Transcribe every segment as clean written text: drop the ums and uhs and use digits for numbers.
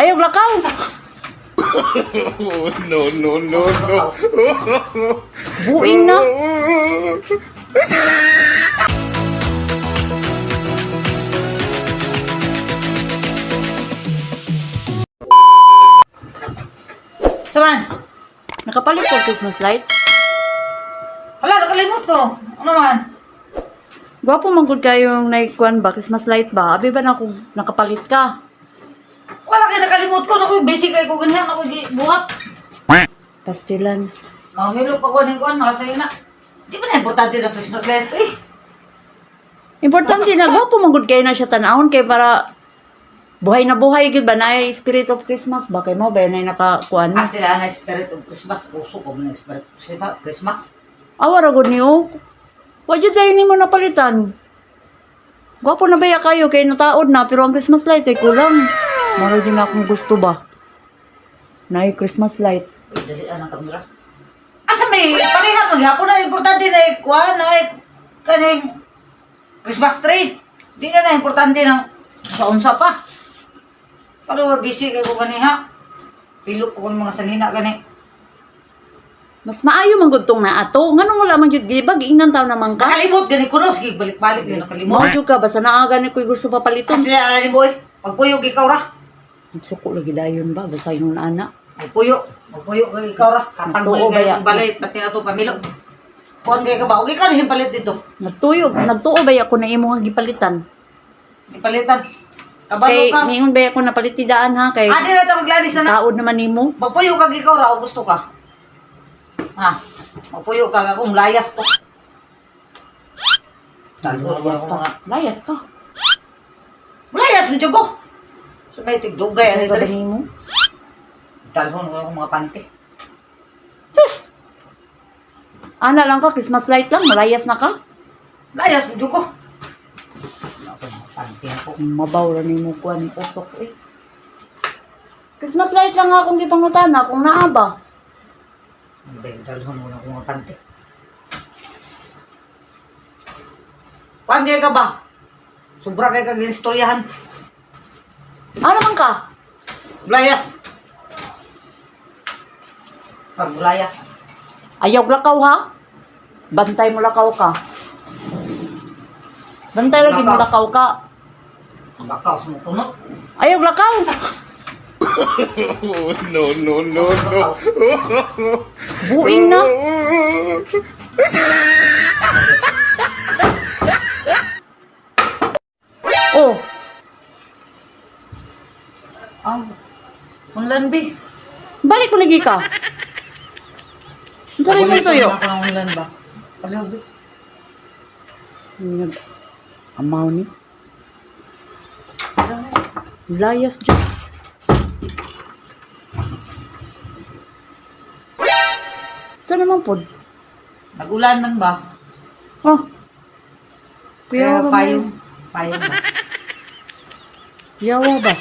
Ayaw lakaw. Oh, no, no, no, no. Buing na. Saman? Nakapalit ka Christmas light? Wala, nakalimot ko. Ano man? Gwapo man gud kayong naikuan ba Christmas light ba? Abi ba na kung nakapalit ka? Wala kay nakalimot ko. Naku, busy kay ko ganyan. Ako buhat. Pastilan. Mamilo pa ko ning kuan, nasa na. Di ba na importante na Christmas light? Uy, Importante na gwapo man gud kayo na siya tan-awon kay para buhay na buhay gyud ba na spirit of Christmas ba kay mo ba na nakakuan? As sila na spirit of Christmas. Uso ko na spirit of Christmas. Christmas. Awa ra gud niyo. Wa jud tayo nimo napalitan. Gwapo na baya kayo kay nataod na pero ang Christmas light ay kulang. Maro din akong gusto ba. Nay Christmas light. Uy, dali ang kamera. Asa may pareha maghapon na importante na kuan na kaning Christmas tree. Di na na importante ng sa unsa pa. Pero busy kay ko ganiha. Pilo ko ng mga sanina gani. Mas maayo man gud tong naato. Nganong wala man jud gibag ingnan taw naman ka. Nakalimot gani kuno sige balik-balik gani nakalimot. Mao jud ka basta naa gani ko'y gusto papaliton. Kasi na ni boy, pagpuyo ikaw ra. Suko lagi dayon ba basta ingon ana. Magpuyo, magpuyo kay ikaw ra. Katanggoy Nagtuo ba kay ya? ang balay pati na to pamilo. Kuan kay ka ba? Okay ka rin palit dito. Nagtuyo, nagtuo ba ako na imong gipalitan? Ipalitan. Kabalo Kay ka. ningon ba ako napalitidaan ha kay Adi na ta maglalis na. taod naman nimo. Magpuyo ka ikaw ra o gusto ka. Ha? Magpuyo ka akong layas ko. Dalhon Layas ako ka. mga. Layas ka. Layas mo jud ko. So may tigdugay ani Gusto ba diri. nimo? Dalhon ko akong mga panty. Sus! Ana lang ka, Christmas light lang, malayas na ka. Layas mo jud ko. Wala akong mga panty ako. Mabaw ra nimo kuan utok eh. Christmas light lang akong gipangutana kung naa ba. Hindi, dalhon mo na akong mga panty. Kuan kay ka ba? Sobra kay kag istoryahan. Ano man ka? Layas. Pag layas. Ayaw lakaw ha? Bantay mo lakaw ka. Bantay lagi mo lakaw ka. Bakaw sa mga puno. Ayaw lakaw. Oh, no, no, no, no. Buing na. Oh, Ang unlan bi. balik mo lagi ka. Unsa rin tuyo? Ako ng unlan ba? Palaw bi. Nag amaw ni. Layas jud. Ito naman pod. Nag-ulan man ba? Oh. Kaya Kuya, payong. Payong ba? Yawa ba?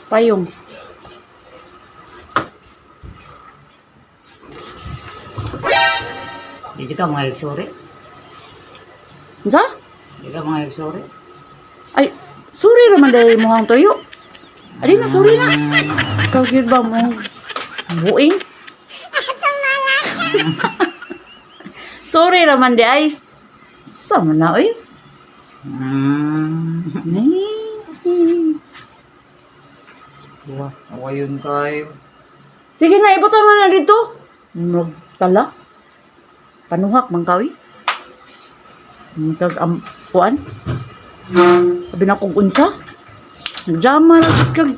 Payong. Di ka mga igsuri. Unsa? Di ka mga igsuri. Ay, suri raman dahil mo ang tuyo. Ali na, suri na. Ikaw yun ba mo? Buing? Sorry raman di ay. Sama na oy. Ay. Wah, ayun kayo. Sige na, ibutang na na dito. Magtala. Panuhak man ka, oy. Kag am kuan. Sabi na kong unsa. Nagdrama na kag